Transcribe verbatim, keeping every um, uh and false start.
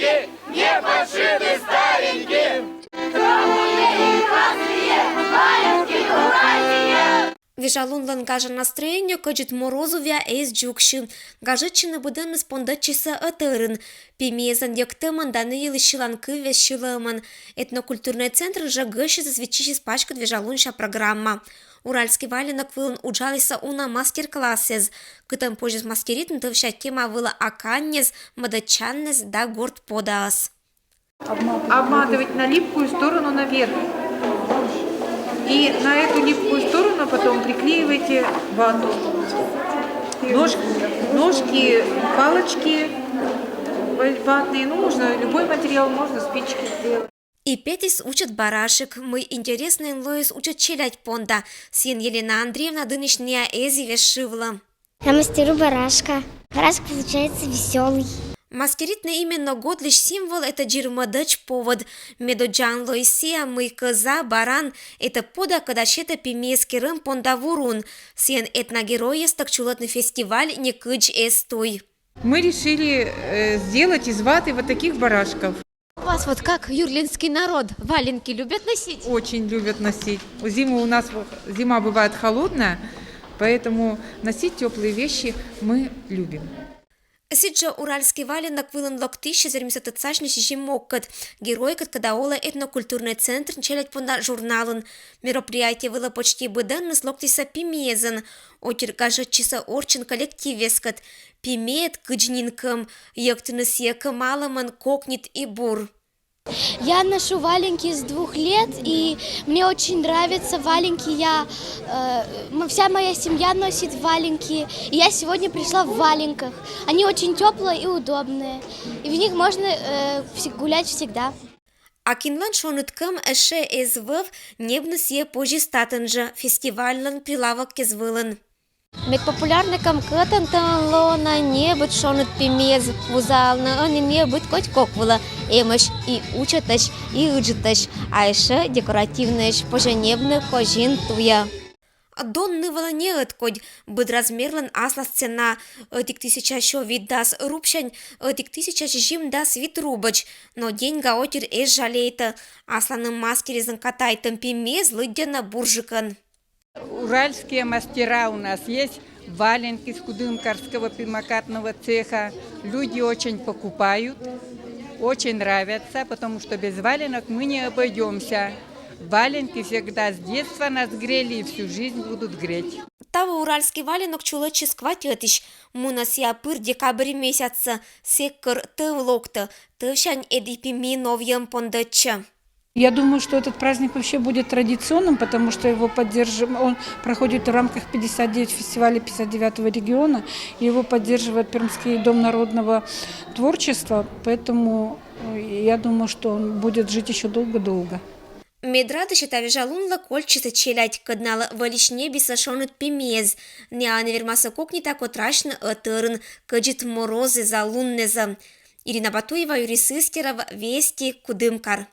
Не подшиты старенькие. Круглые и красные, маленькие, красные. Вежалунлӧн гажа настроение кӧдзыд мороз увъя эз дзугсьы. Гажӧдчыны быдӧнныс пондӧдчисӧ ӧтӧрын. Пимиэзлӧн йӧктӧмӧн да ньӧбъялысь сьыланкывъяс сьылӧмӧн. Этнокультурнӧй центрын жӧ гӧсьтсьыс виччысис паськыд вежалунся программа. Уральский валенок вылын уджалісны уна мастер-классэз. Кытӧн позис мастеритны тӧвся тема вылӧ аканьнэс, мӧдӧдчаннэс да горт подаӧс. Обматывать на липкую сторону наверх. И на эту липкую сторону потом приклеивайте вату. Нож- ножки, палочки ватные, ну можно любой материал, можно спички сделать. И петіс учыд барашек, мый интереснӧйӧн лоис учыд челядь понда. Сійӧн Елена Андреевна дынысьнӧ эз и вежшывлы. Я мастерю барашка. Барашек получается веселый. Мастеритны именно годлысь символ — это дзирмӧдӧдз повод. Медодзаӧн лоис сійӧ, мый кӧза, баран — это подакӧ да сетӧ пимиэз керӧм понда вурун. Сійӧн этногеройястӧг чулӧдны фестиваль некыдз эз туй. Мы решили э, сделать из ваты вот таких барашков. У вас вот как юрлинский народ валенки любят носить? Очень любят носить. Зиму у нас в- зима бывает холодная, поэтому носить теплые вещи мы любим. Сідзжӧ Уральский валенок вылын локтісны вермисны тӧдсасьны сизим могкӧд, геройкӧд, кӧда олӧ этнокультурнӧй центрын челядь понда журналын. Мероприятие вылӧ почти быдӧнныс локтісны пимиэзӧн. Отир гажӧдчисны орччӧн коллективъяскӧд. Пимиэд кыдз нинкӧм, йӧктыны сійӧ кӧмалӧмӧн кокнит и бур. Я ношу валенки с двух лет, и мне очень нравятся валенки. Я, э, м- вся моя семья носит валенки, и я сегодня пришла в валенках. Они очень теплые и удобные, и в них можно э, вс- гулять всегда. А кинлӧн шоныд кӧм эшшӧ эз вӧв, ньӧбны сійӧ позис татӧн жӧ, фестивальлӧн прилавоккез вылын. Мед популярнӧй кӧм кӧтӧн тӧн лоӧны небыд шоныд пимиэз вузалны ӧні небыд коть кок вылӧ: эмӧсь и учӧтӧсь, и ыджыдӧсь, а эшшӧ декоративнӧйӧсь, позьӧ ньӧбны козин туйӧ. Дон нывалӧ не ӧткодь. Быд размерлӧн аслас цена: ӧтик тысяча сё витдас рубсянь ӧтик тысяча сизимдас вит рубльӧдз. Но деньга отир эз жалейтӧ. Асланым мастерэзлӧн катайтӧм пимиэз лыддьӧны бурджыкӧн. Уральские мастера у нас есть. Валенки с Кудымкарского пимокатного цеха. Люди очень покупают, очень нравятся, потому что без валенок мы не обойдемся. Валенки всегда с детства нас грели и всю жизнь будут греть. Таво Уральский валенок чулӧдчис кватьӧтысь. Мунӧ сійӧ пыр декабрь месяцсӧ. Сэк кор тӧв локтӧ, тӧвсянь эд и пими новйӧм пондӧдчӧ. Я думаю, что этот праздник вообще будет традиционным, потому что его поддержим, он проходит в рамках пятьдесят девять фестивалей пятьдесят девятого региона. Его поддерживает Пермский дом народного творчества, поэтому э, я думаю, что он будет жить еще долго-долго. Медрадысь та вежалунлы кольччисны челядь, кӧд налы вӧлись ньӧбисны шоныд пимиэз. Найӧ вермасны кокнита котрасьны ӧтӧрын, кӧдзыд морозза, луннас. Ирина Батуева, Юрий Сыскеров, Вести, Кудымкар.